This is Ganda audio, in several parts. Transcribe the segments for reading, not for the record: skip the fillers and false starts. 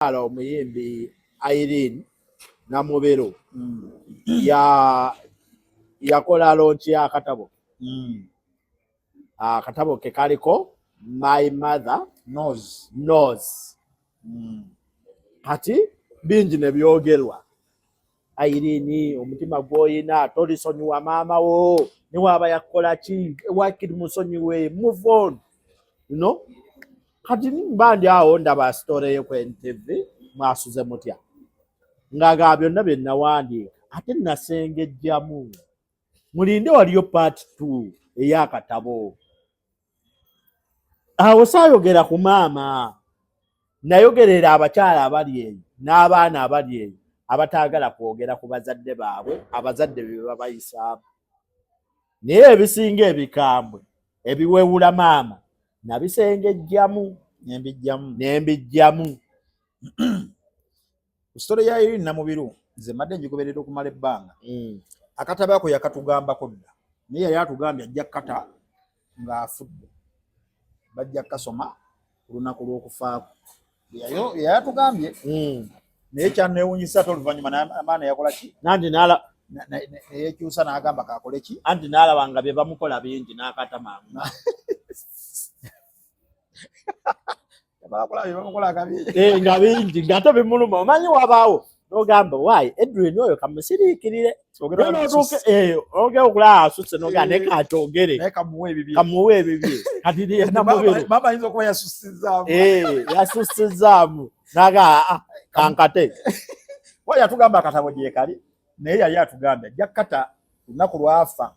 Omuyimbi Irene Namubiru ya yakola launch y'akatabo. Akatabo ke kaliko "My Mother Knows." Knows. Kati bingi ne byogerwa. Irene, omutima gw'oyina, tolisonyiwa maama wo ne waaba yakukola ki, wakiri musonyiwe, move on, you know? Kati mba ndi awo ndaba story ye ku NTV, mwasuze mutya, ng'agamba byonna bye nawandiika ate nasengejjamu, mulinde waliyo part 2 ey'akatabo. Awo saayogera ku maama, nayogerera abakyala abali eyo n'abaana abali eyo abataagala kwogera ku bazadde baabwe, abazadde bye babayisaamu. Naye ebisinga ebikambwe ebiwewula maama nabisengejjamu. Nembijjamu. Nembijjamu. Story ya Irene Namubiru nze mbadde ngigoberera okumala ebbanga. Akatabo ako yakatugambako dda, naye yali atugambye ajja kukata ng'afudde, bajja kukasoma ku lunaku lw'okufaako. Yali atugambye, naye kyanneewuunyisa ate oluvannyuma amaana yakola ki? Nanti nala Neyekyusa n'agamba kakole ki? Anti n'alaba nga bye bamukola bingi n'akata mangu. Bakola bye bamukola akabi. Eh, nga bingi ng'ate bimuluma. Omanyi wabaawo n'ogamba, waayi, Edwin oyo kamusiriikirire. Ogera ogera okulaba asuse n'ogamba naye kakyogere. Naye kamuwe ebibye. Kamuwe ebibye. Kati Namubiru Maama ayinza okuba yasusizaamu. Eh, yasusizaamu naga, "Ah, kankate." Wa yatugamba akatabo gye kali, naye yali atugambye ajja kukata lunaku lwafa,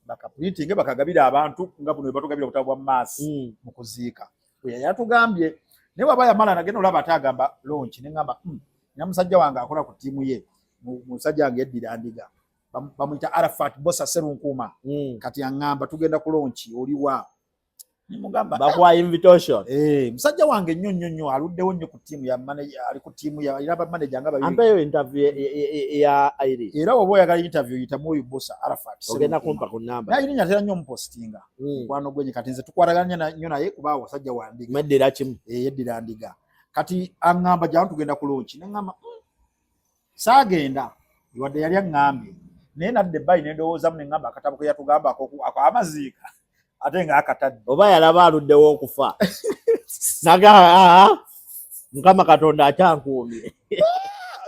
bakaprintinge bakagabira abantu nga buno bwe batugabira obutabo bwa maasi mu kuziika. Bwe yali atugambye, naye waba yamala nagenda olaba ate agamba launch, ne ŋŋamba, nina musajja wange akola ku ttiimu ye, musajja wange yeddira ndiga, bamuyita Arafat Bosa Serunkuuma. Kati aŋŋamba tugenda ku launch, oliwa? Nemugamba Bakuwa invitation? Eh, musajja wange nnyo nnyo nnyo, aluddewo nnyo ku ttiimu ya manager, ali ku ttiimu ya alina bamanager nga babiri. Ampeeyo interview ya Irene. Era oba oyagala interview, yitamu oyo Bosa Arafat Ogenda Serunkuuma. kumpa ku namba. Naye Irene atera nnyo omupositinga. Mukwano gwenye. Kati nze tukwatagana nnyo naye kuba abasajja wa ndiga. Mweddira kimu. Eh, yeddira ndiga. Kati aŋŋamba jangu tugenda ku launch, ne ŋŋamba, Saagenda wadde yali aŋŋambye, naye nadda ebbayi ne ndowoozamu, ne ŋŋamba akatabo ke yatugamba ako amaziika ate nga akatadde. Oba yalaba aluddewo okufa naga, "Ah, Mukama Katonda akyankuumye."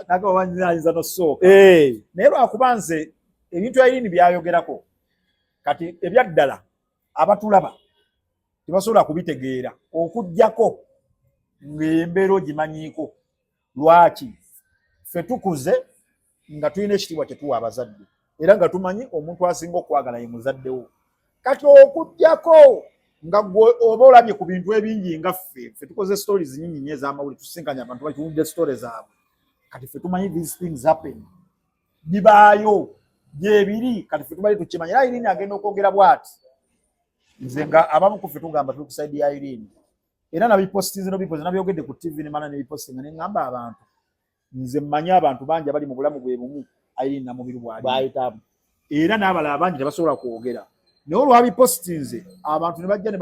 Naga oba ayinza nosooka. Eh, naye lwakuba nze ebintu Irene byayogerako kati ebyaddala abatulaba tebasobola kubitegeera okuggyako ng'embeera ogimanyiiko. Lwaki? Ffe tukuze nga tulina ekitiibwa kye tuwa abazadde, era nga tumanyi omuntu asinga okwagala ye muzaddewo. Kati okuggyako nga gwe oba olabye ku bintu ebingi nga ffe, ffe tukoze stories nyingi nnyo ez'amawulire, tusisinkanye abantu batuwulidde stories zaabwe. Kati ffe tumanyi these things happen, bibaayo gyebiri. Kati ffe tubali tukimanyi. Era Irene agenda okwogera bw'ati, nze nga abamu ku ffe tugamba tuli ku side ya Irene, era nabipostinze nobiposti, nabyogedde ku TV nemala nebipostinga, neŋŋamba abantu nze mmanyi abantu bangi abali mu bulamu bwe bumu Irene Namubiru bw'ali Bwayitamu. Era n'abalala bangi tebasobola kwogera, naye olwabipostinze abantu ne bajja ne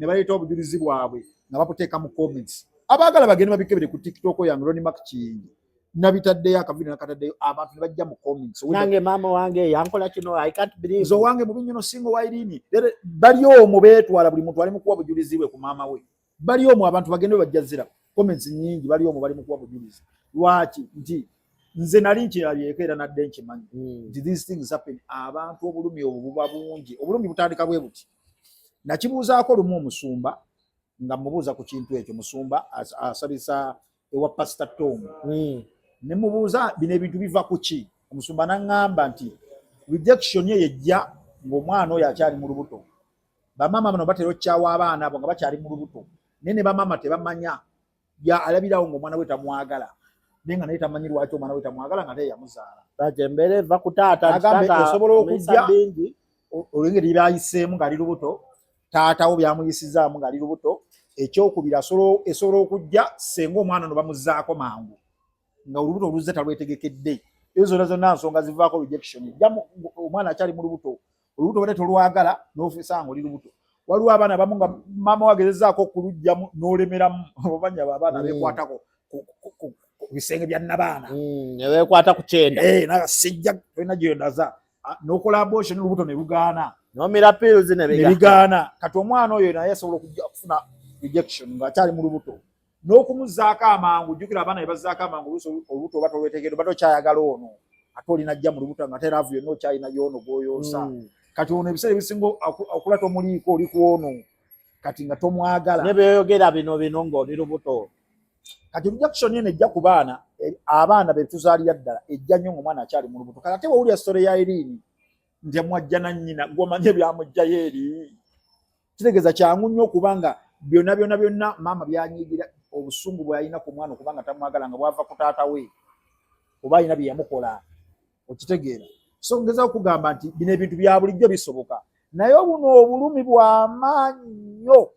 baleeta obujulizi bwabwe nga babuteeka mu comments. Abaagala bagende babikebere ku TikTok yange, Ronnie Mark Kiyingi, nabitaddeyo akavidiyo nakataddeyo, abantu ne bajja mu comments. Nange maama wange yankola kino, I can't believe. Nze owange mubi nnyo nosinga owa Irene. Bali omwo beetwala, buli muntu ali mu kuwa bujulizi bwe ku maama we. Bali omwo abantu bagende bajja zira comments nyingi, bali omwo bali mu kuwa bujulizi. Lwaki? Nti nze nali nkirabyeko era nadde nkimanyi nti these things happen. Abantu obulumi obwo buba bungi. Obulumi butandika bwe buti. Nakibuuzaako lumu omusumba nga mubuuza ku kintu ekyo, musumba asabisa ewa Pastor Tom. Ne mubuuza bino ebintu biva ku ki? Omusumba n'aŋŋamba nti rejection eyo ejja ng'omwana oyo akyali mu lubuto. Bamaama bano batera okukyawa abaana abo nga bakyali mu lubuto, naye ne bamaama tebamanya ya alabirawo ng'omwana we tamwagala, naye nga naye tamanyi lwaki omwana we tamwagala nga naye yamuzaala. Lwaki embeera eva ku taata nti Agambe taata osobola amuyisa okujja bingi. Olw'engeri byayiseemu ng'ali lubuto, taatawo byamuyisizaamu ng'ali lubuto. Ekyokubiri, esobola okujja senga omwana no bamuzzaako mangu nga olubuto oluzze talwetegekedde. Ezo zonna zonna nsonga zivaako rejection. Ejja omwana akyali mu lubuto, olubuto badde tolwagala n'ofisanga oli lubuto. Waliwo abaana abamu nga maama wagezezaako okuluggyamu n'olemeramu, obanya abaana beekwatako. ku bisenge bya nabaana. Neweekwata ku kyenda. Sijja, tolina gyondaza. N'okola abortion, olubuto ne lugaana. Nomira pills ne bigaana. Kati omwana oyo naye asobola okujja okufuna rejection ng'akyali mu lubuto n'okumuzaako amangu. Jjukira abaana be bazzaako amangu, oluusi olubuto oba tolwetegedde, oba tokyayagala ono, ate olina ajja mu lubuto nga te love yonna okyalina y'ono gw'oyonsa. Kati ono ebiseera ebisinga okula tomuliiko, oli ku ono kati nga tomwagala. Ne byoyogera bino bino ng'oli lubuto. Kati rejection eno ejja ku baana, abaana be tuzaalira ddala, ejja nnyo ng'omwana akyali mu lubuto. Kati ate wewulira story ya Irene nti amwajja na nnyina, gw'omanyi ebyamuggyayo eri, kitegeeza kyangu nnyo okubanga byonna byonna byonna maama byanyiigira, obusungu bwe yalina ku mwana okubanga tamwagala nga bwava ku taata we oba alina bye yamukola, okitegeera? So ngeza okugamba nti bino ebintu bya bulijjo bisoboka, naye buno obulumi bw'amaanyi nnyo.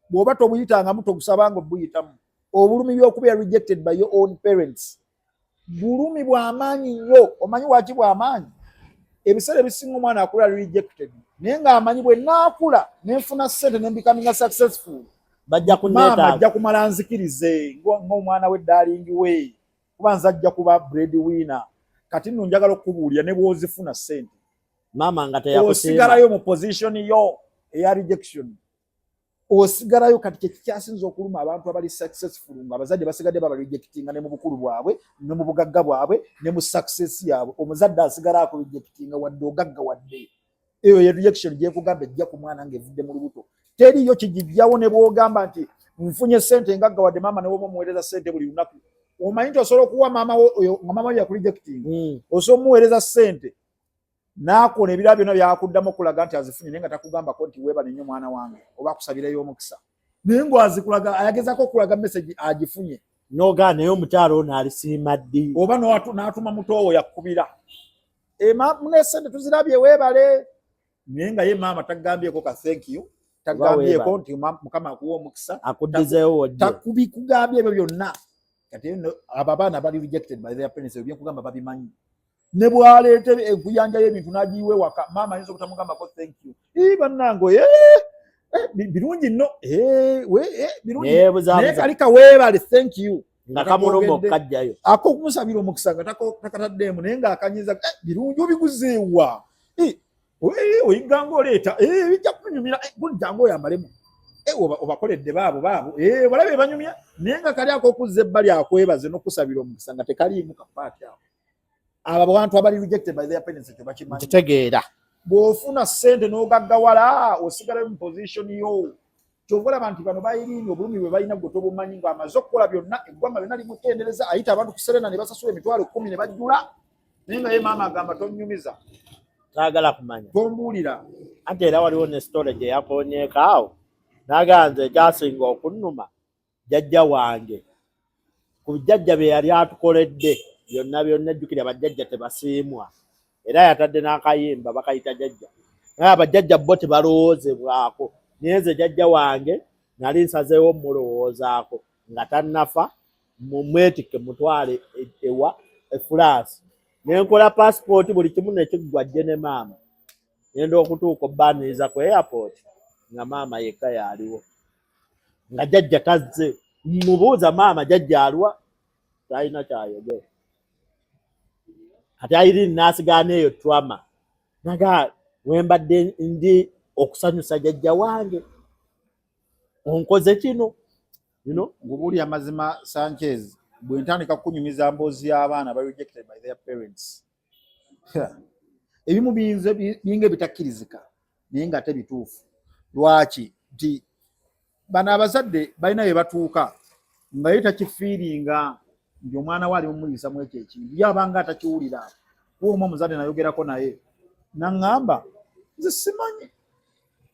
Bw'oba tobuyitangamu, togusabanga obuyitamu. Obulumi by'okubeera rejected by your own parents bulumi bw'amaanyi nnyo. Omanyi waki bw'amaanyi? Ebiseera ebisinga omwana akula rejected, naye ng'amanyi bwe naakula nenfuna ssente nembecominga successful, bajja maama kunneetaaga. Ajja kumala nzikirize ng'omwana we, darling we, kuba nze ajja kuba bread winner. Kati nno njagala okukubuulira, ne bw'ozifuna ssente, maama nga teyakusiima, osigalayo mu position yo eya rejection, osigalayo. Kati kyekikyasinza okuluma abantu abali successful nga abazadde basigadde baba rejectinga, ne mu bukulu bwabwe, ne mu bugagga bwabwe, ne mu success yaabwe, omuzadde asigala akurejectinga wadde ogagga wadde. Eyo ye rejection gyekugamba ejja ku mwana ng'evudde mu lubuto, teriyo kigijjawo. Ne bw'ogamba nti nfunye ssente ngagga wadde, maama ne woba omuweereza ssente buli lunaku, omanyi nti osobola okuwa maama wo oyo nga maama we yakurejectinga, osobola omuweereza ssente n'akola ebirala byonna byakuddamu okulaga nti azifunye, naye nga takugambako nti weebale nnyo mwana wange oba akusabirayo omukisa, naye ng'azikulaga ayagezako okulaga message agifunye. Nogaa naye omukyalo ono alisiima ddi? Oba n'atuma mutoowo yakkubira, mune sente tuzirabye, weebale, naye nga ye maama tagambyeko ka thank you, tagambyeko nti Mukama akuwa omukisa, akuddizeewo wojje. Takubikugambye ebyo byonna. Kati nno abo abaana bali rejected by their parents, ebyo byenkugamba babimanyi. Ne bwaleeta enkuyanja y'ebintu n'agiyiwa ewaka, maama ayinza obutamugambako thank you. Ii, bannange, birungi nno, birungi, naye neebuzaabuza kali kaweebale, thank you, nga kamuluma Kakoogedde. okukajjayo. Ak'okumusabira omukisa nga takataddeemu, naye ng'akanyiza, birungi, obiguzeewa? Oyiganga oleeta, bijja kunyumira, gundi jangu oyambalemu, obakoledde baabo baabo, balabe banyumya, naye nga kali ak'okuzza ebbali akwebaze n'okusabira omukisa nga tekaliimu kapaati awo. Abo abantu abali rejected by their parents ekyo bakimanyi. Nkitegeera. Bw'ofuna ssente n'ogaggawala, osigalayo mu position yo. Kyova olaba nti bano bayiriini obulumi bwe balina gwe tobumanyi, ng'amaze okukola byonna, eggwanga lyonna limutendereza, ayita abantu ku Serena ne basasula 100,000 ne bajjula, naye nga ye maama agamba tonnyumiza. Saagala kumanya. Tombuulira. Anti era waliwo ne story gye yakonyeeko awo n'agamba, nze ekyasinga okunnuma, jjajja wange, ku jjajja bye yali atukoledde byonna byonna, ejjukira bajjajja tebasiimwa, era yatadde n'akayimba bakayita jjajja, naye abajjajja bo tebalowoozebwako, naye nze jjajja wange nali nsazeewo mulowoozaako nga tannafa, mumwetikke mutwale ewa e France, nenkola pasipooti buli kimu nekiggwa, jje ne maama. Ngenda okutuuka obbaaniriza ku airport nga maama yekka yaaliwo, nga jjajja tazze. Mubuuza, maama, jjajja alwa? Talina kyayogera. Kati Irene n'asigaana eyo trauma, naga wembadde ndi okusanyusa jjajja wange, onkoze kino. Ngubuulira amazima, Sanchez, bwe ntandika kukunyumiza mboozi y'abaana ba rejected by their parents, ebimu biyinza biringa ebitakkirizika, naye ng'ate bituufu. Lwaki? Nti bano abazadde balina bye batuuka nga ye takifiiringa nti omwana we ali mumuyisa mu ekyo ekintu, ye abanga atakiwulira. Kuba omu omuzadde nayogerako naye naŋŋamba, nze simanyi,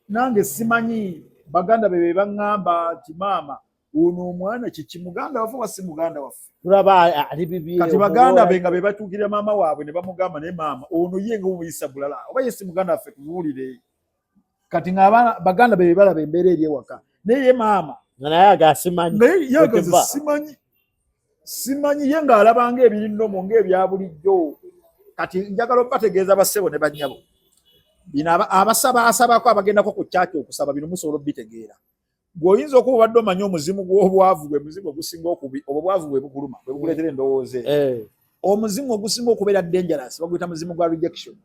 nange simanyi, baganda be be baŋŋamba nti maama ono omwana kiki, muganda waffe oba si muganda waffe? Tulaba ali bibi. Kati baganda be nga be batuukirira maama waabwe ne bamugamba, naye maama ono ye nga omuyisa bulala, oba ye si muganda waffe, tubuulire. Kati ng'abaana baganda be balaba embeera eri ewaka, naye ye maama nga naye aga simanyi. Naye ye agaze simanyi, simanyi, ye ng'alabanga ebiri nnomo ng'ebya bulijjo. Kati njagala obategeeza, bassebo ne bannyabo, bino abasaba asabako, abagendako ku kyaki okusaba, bino musobola obitegeera. Gweoyinza okuba obadde omanyi omuzimu gw'obwavu gwe muzimu ogusinga okubi, obwo bwavu bwe bukuluma, bwe bukuleetera endowooza eyo. Omuzimu ogusinga okubeera dangerous baguyita muzimu gwa rejection.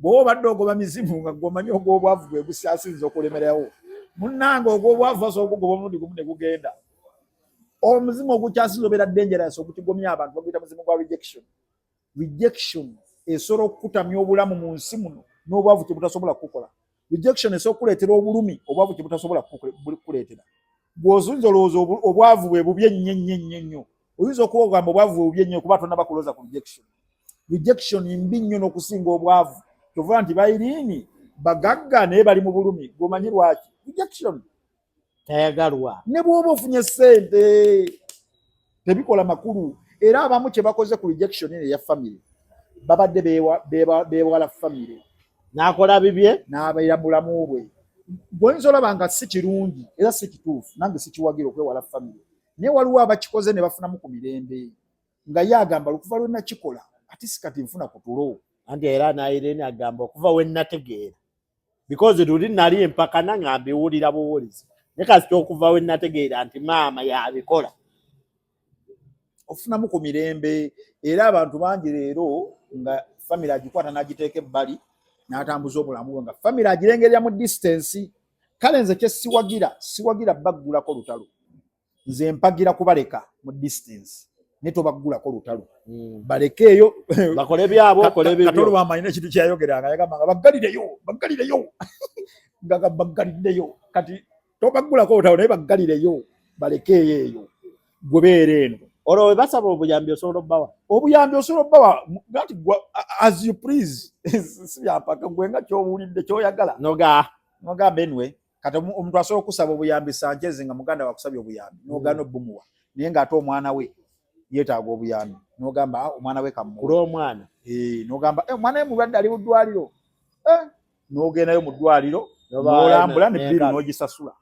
Bw'oba obadde ogoba mizimu nga gwomanyi ogw'obwavu gwe gusasinza okulemerawo, munnange ogw'obwavu basobola okugoba omulundi gumu ne gugenda. Omuzimu ogukyasinza obeera dangerous ogutigomya abantu baguyita muzimu gwa rejection. Rejection esobola okukutamya obulamu mu nsi muno n'obwavu kye butasobola kukukola. Rejection esobola okukuleetera obulumi obwavu kye butasobola kukuleetera. Bw'ozunza olowooza obwavu bwe bubi ennyo ennyo ennyo ennyo, oyinza okuba ogamba obwavu bwe bubi ennyo kuba tonnaba kulowooza ku rejection. Rejection mbi nnyo n'okusinga obwavu. Kyova nti ba Irene bagagga naye bali mu bulumi. Gwomanyi lwaki? Rejection. Tayagalwa. Ne bw'oba ofunye ssente tebikola makulu. Era abamu kye bakoze ku rejection eno eya family, babadde beewala family. N'akola bibye, n'abeera bulamu bwe. Bw'oyinza olaba nga si kirungi era si kituufu, nange sikiwagira okwewala family, naye waliwo abakikoze ne bafunamu ku mirembe, nga ye agamba okuva lwe nakikola ate si kati nfuna ku tulo. Anti era na Irene agamba okuva we nategeera, because luli nali empakana nga mbiwulira buwulizi, naye kasita okuva we nategeera nti maama yabikola. Ofunamu ku mirembe. Era abantu bangi leero nga family agikwata n'agiteeka ebbali n'atambuza obulamu bwe nga family agirengerera mu distance. Kale nze kye siwagira, siwagira baggulako lutalo. Nze mpagira kubaleka mu distance, naye tobaggulako lutalo. Balekeeyo bakole byabwe, okole bibyo. Katolo bamanyina ekintu kyeyayogeranga, yagamba nga baggalireyo, baggalireyo, nga baggalireyo. Kati tobaggulako lutalo, naye baggalireyo, balekeeyo eyo, gwe beera eno. Olwo we basaba obuyambi osobola obbawa? Obuyambi osobola obbawa nati as you please, si byampaka, gwe nga kyowulidde kyoyagala. Noga nogamba anyway. Kati omuntu asobola okusaba obuyambi, Sanchez nga muganda wakusabye obuyambi nogaana obumuwa, naye ng'ate omwana we yeetaaga obuyambi, nogamba, "Ah, omwana we kamuwe." Kulw'omwana. Nogamba, "Eh, omwana we mulwadde ali mu ddwaliro." N'ogendayo mu ddwaliro n'olambula ne bill n'ogisasula,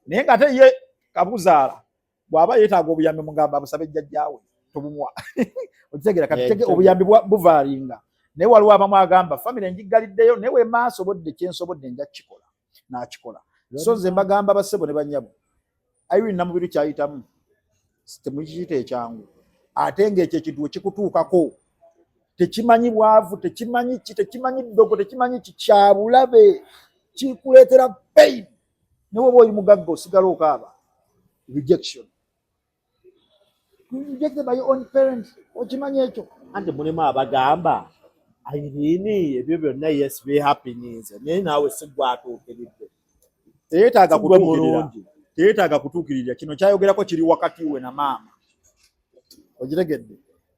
naye ng'ate ye kabuzaala bw'aba yeetaaga obuyambi mugamba abusabe jjajjaawe, tobumuwa. Okitegeera? Kati obuyambi buvaalinga, naye waliwo abamu agamba family njiggaliddeyo, naye we maasobodde kyensobodde nja kukikola, n'akikola. So nze mbagamba bassebo ne bannyabo, Irene Namubiru kyayitamu temukiyita ekyangu, ate ng'ekyo ekintu wekikutuukako tekimanyi bwavu, tekimanyi ki, tekimanyi ddogo, tekimanyi ki, kyabulabe, kikuleetera pain. Ne woba oli mugagga osigala okaaba. Rejection, rejected by your own parents, okimanyi ekyo? Anti mulimu abagamba Irene ebyo byonna, yes, be happiness, naye naawe si gwatuukiridde. Teyeetaaga Si gwe kutuukirira. Mulungi. Teyeetaaga kutuukirira. Kino kyayogerako kiri wakati we na maama, okitegedde?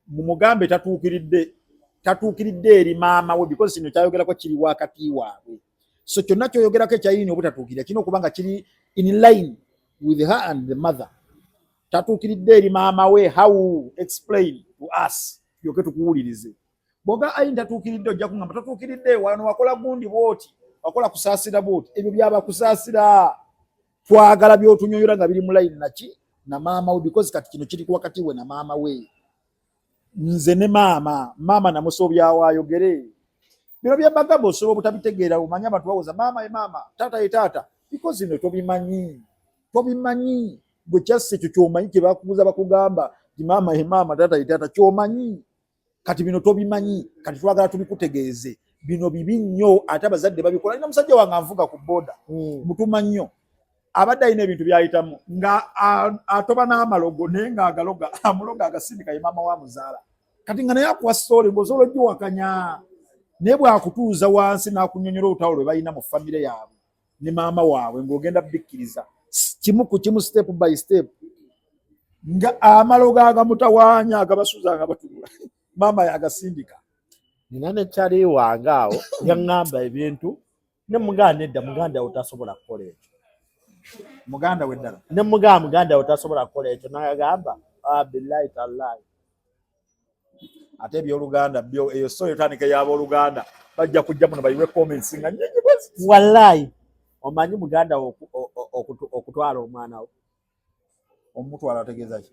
Mumugambe tatuukiridde, tatuukiridde eri maama we, because kino kyayogerako kiri wakati waabwe. So kyonna kyoyogerako ekya Irene obutatuukirira kirina okuba nga kiri in line with her and the mother. Tatuukiridde eri maama we how? Explain to us tulyoke tukuwulirize. Bw'oga Irene tatuukiridde, ojja kugamba tatuukiridde wano wakola gundi bwoti, wakola kusaasira bwoti, ebyo byaba kusaasira. Twagala by'otunyonyola nga biri mu line naki na maama we, because kati kino kiri wakati we na maama we. Nze ne maama, maama namusoobyawo ayogere bino byembagamba, osobola obutabitegeera. Omanyi abantu bawoza maama ye maama, taata ye taata, because bino tobimanyi, tobimanyi. Gwe kyassa ekyo kyomanyi, kyebakubuuza bakugamba nti maama ye maama, taata ye taata, kyomanyi. Kati bino tobimanyi, kati twagala tubikutegeeze. Bino bibi nnyo ate abazadde babikola. Nina musajja wange anvuga ku boda, mutuma nnyo, abadde alina ebintu byayitamu nga atoba n'amalogo, naye ng'agaloga amuloga agasindika ye maama wa muzaala. Kati nga naye akuwa story ng'osobola ogiwakanya, naye bw'akutuuza wansi n'akunyonyola olutalo lwe balina mu famire yaabwe ne maama waabwe, ng'ogenda bikkiriza kimu ku kimu, step by step, nga amalogo agamutawaanya agabasuza nga batunula, maama yagasindika. Nina ne kyali wange awo yaŋŋamba ebintu ne muganda, nedda, muganda wo tasobola kukola ekyo. Muganda we ddala? Ne mugamba muganda wo tasobola kukola ekyo, nagamba, "Ah, billahi tallahi." Ate ebyoluganda byo, eyo story etandika ey'abooluganda, bajja kujja muno bayiwe comments nga nyingi bwe ziti. Wallahi omanyi muganda wo okutwala omwana wo. Omutwala ategeeza ki?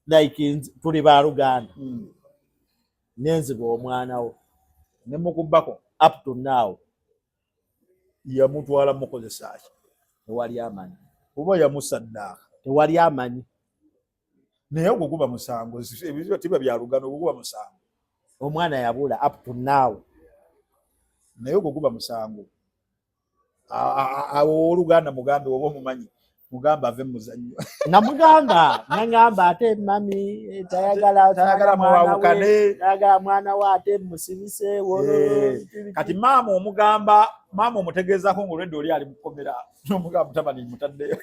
Like tuli baluganda, nenziba omwana wo. Ne mukubbako. Up to now. Yamutwala mukozesa ki? Tewali amanyi. Oba yamusaddaaka. Tewali amanyi. Naye ogwo guba musango, ebiziba tiba bya lugano, ogwo guba musango. Omwana yabula up to now. Naye ogwo guba musango. Awo owooluganda mugambe, oba omumanyi, mugambe ave mu muzannyo. Namugamba, nangamba ate mami tayagala. Tayagala mwawukane. Tayagala mwana we ate musibise. Kati maama omugamba, maama omutegeezaako ng'olwedde oli ali mukomera, nomugamba mutabani mutaddeyo.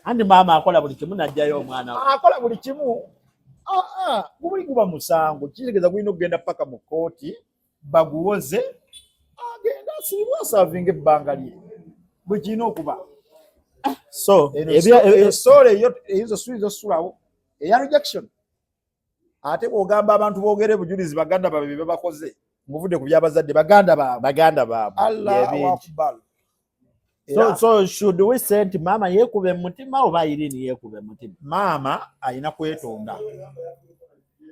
Andi maama akola buli kimu najjayo omwana we. Akola buli kimu. Gubuli guba musango, kitegeeza gulina okugenda paka mu kkooti baguwoze, agenda asibibwa, aservinga ebbanga lye bwe kirina okuba. So Esoola eyo eyinza osuyinza osulawo eya rejection. Ate bw'ogamba abantu boogere bujulizi baganda baabwe bye babakoze, ng'ovudde ku byabazadde, baganda baabwe. Baganda baabwe. Allahu akbar. So should we say nti maama yeekuba emutima oba Irene yeekuba emutima? Maama alina kwetonda.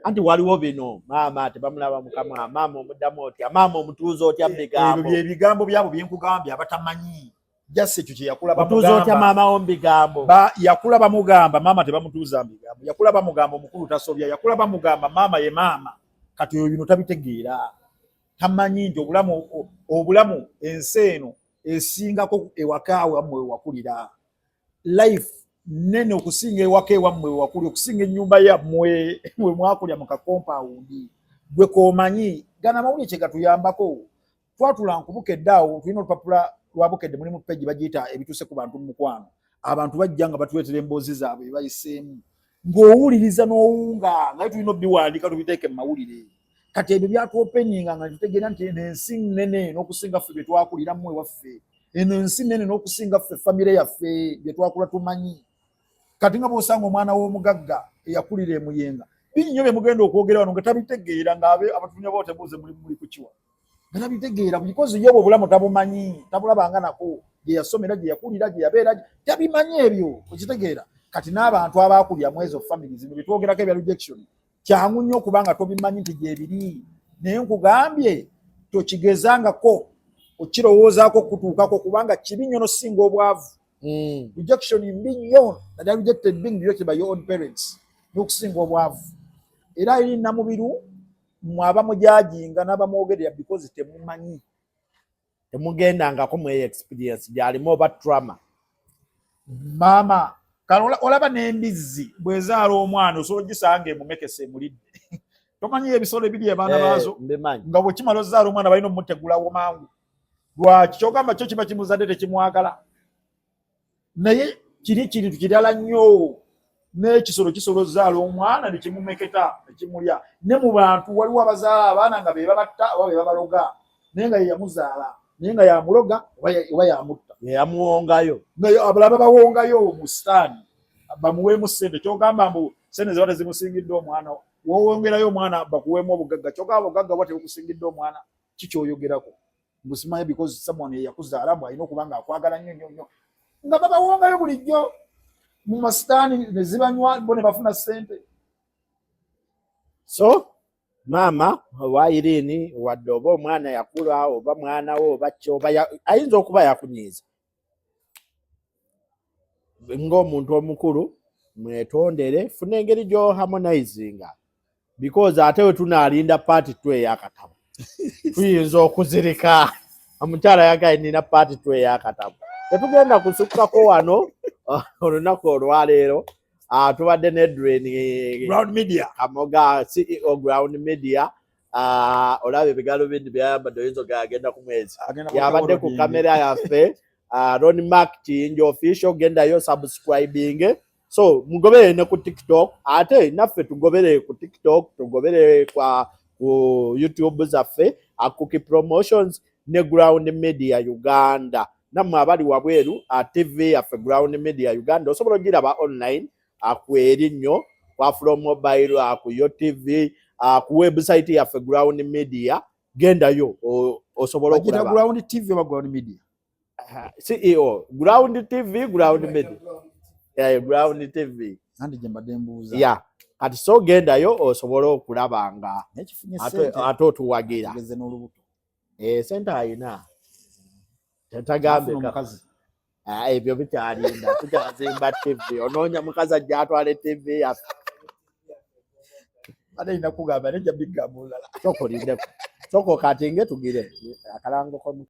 Anti waliwo bino, maama tebamulaba mukamwa, maama omuddamu otya, maama omutuuza otya mu Ebyo bigambo? Byebigambo byabo byenkugambye, abatamanyi jasi ekyo kyeyakula. Otuuza otya bamugamba maama wo mu bigambo? Yakula bamugamba maama tebamutuuza mu bigambo, yakula bamugamba omukulu tasobya, yakula bamugamba maama ye maama. Kati oyo bino tabitegeera, tamanyi nti obulamu ensi eno esingako ewaka wammwe wewakulira. Life nene okusinga ewaka ewammwe wewakuli, okusinga ennyumba yammwe we mwakulya mu kakompawundi. Gwe komanyi gana amawulire kyegatuyambako. Twatula nkubukedde awo, tulina olupapula lwa Bukedde, mulimu page bagiyita "Ebituuse ku bantu mu mukwano". Abantu bajja nga batuleetera emboozi zaabwe bebayiseemu, ng'owuliriza n'owunga, nga tulina obiwandiika tubiteeke mu mawulire. Kati ebyo byatuopeninga nga tutegeera nti eno ensi nene n'okusinga ffe bye twakuliramu ewaffe, eno ensi nene n'okusinga ffe famire yaffe bye twakula tumanyi. Kati nga bw'osanga omwana w'omugagga eyakulira emuyenga, bingi nnyo bye mugenda okwogera wano nga tabitegeera, ng'abe abatunya bo tebuuze muli kukiwa, nga tabitegeera because ye obwo obulamu tabumanyi, tabulabanga nako. Gye yasomera, gye yakulira, gye yabeera, tabimanyi ebyo, okitegeera? Kati n'abantu abaakulya mu ezo family zino byetwogerako ebya rejection, kyangu nnyo okuba nga tobimanyi nti gyebiri. Naye nkugambye, tokigezangako okirowoozaako okutuukako, kubanga kibi nnyo nosinga obwavu. Rejection mbi nnyo, naddala rejected, being rejected by your own parents, n'okusinga obwavu. Era eri Namubiru mmwe abamujudginga n'abamwogerera because temumanyi. Temugendangako mu experience gyalimu oba trauma. Maama kale olaba n'embizzi bw'ezaala omwana, osobola ogisanga emumekesa emulidde. Tomanyi ebisolo ebiri abaana baazo? Mbimanyi. Nga bwekimala ozaala omwana, balina omutegulawo mangu. Lwaki? Kyogamba kyo kiba kimuzadde tekimwagala. Naye kiri kintu kirala nnyo. N'ekisolo kisobola ozaala omwana nekimumeketa nekimulya. Ne mu bantu waliwo abazaala abaana nga be babatta oba be babaloga, naye nga ye yamuzaala, naye nga yamuloga oba yamutta. Yeyamuwongayo. Naye abalala babawongayo mu sitaani bamuweemu ssente. Kyogamba mbu sente ziba tezimusingidde omwana? Wowongerayo omwana bakuweemu obugagga, kyogamba obugagga bwa tebukusingidde omwana? Kikyoyogerako mbusimanyi because someone yeyakuzaala mbu alina okuba nga akwagala nnyo nnyo nnyo, nga babawongayo bulijjo mu masitaani ne zibanywa bo ne bafuna ssente. So maama owa Irene, wadde oba omwana yakula oba mwana we oba ki, oba ayinza okuba yakunyiiza, ng'omuntu omukulu mwetondere, funa engeri gy'oharmonizinga, because ate we tunaalinda part 2 ey'akatabo tuyinza okuzirika. Omukyala yagaye nina part 2 ey'akatabo. Tetugenda kusukkako wano olunaku olwaleero. Tubadde ne Edrine Ground Media. Kamoga, CEO Ground Media. Olaba ebigalo bindi byayambadde, oyinza ogagenda ku mwezi. Agenda ku Yabadde ku Olodingi. Kamera yaffe Ron Mark Kiyinja Official, gendayo subscribing. So mugobere ne ku TikTok, ate naffe tugobere ku TikTok, tugobere ku YouTube zaffe, Akuki Promotions ne Ground Media Uganda. Nammwe abali wabweru, TV yaffe Ground Media Uganda osobola ogiraba online kweri nnyo kwa Afro Mobile, ku Yo TV, ku website yaffe Ground Media, gendayo osobola Bagiyita okulaba. Ground TV oba Ground Media? CEO Ground TV, Ground Media, yeah, Ground TV. Nanti gye mbadde mbuuza. Yeah, kati so gendayo osobole okulaba nga Naye kifunye ate ssente. ate otuwagira. Tugeze n'olubuto. Eh, sente ayina. Afuna Tetagambe omukazi. Ah, ebyo bikyalinda, tukyazimba TV. Onoonya mukazi ajja atwale TV yaffe. Ate nina kugamba nejja bigamba olulala. Sooka olindeko, sooka okatinge tugire akalango komu.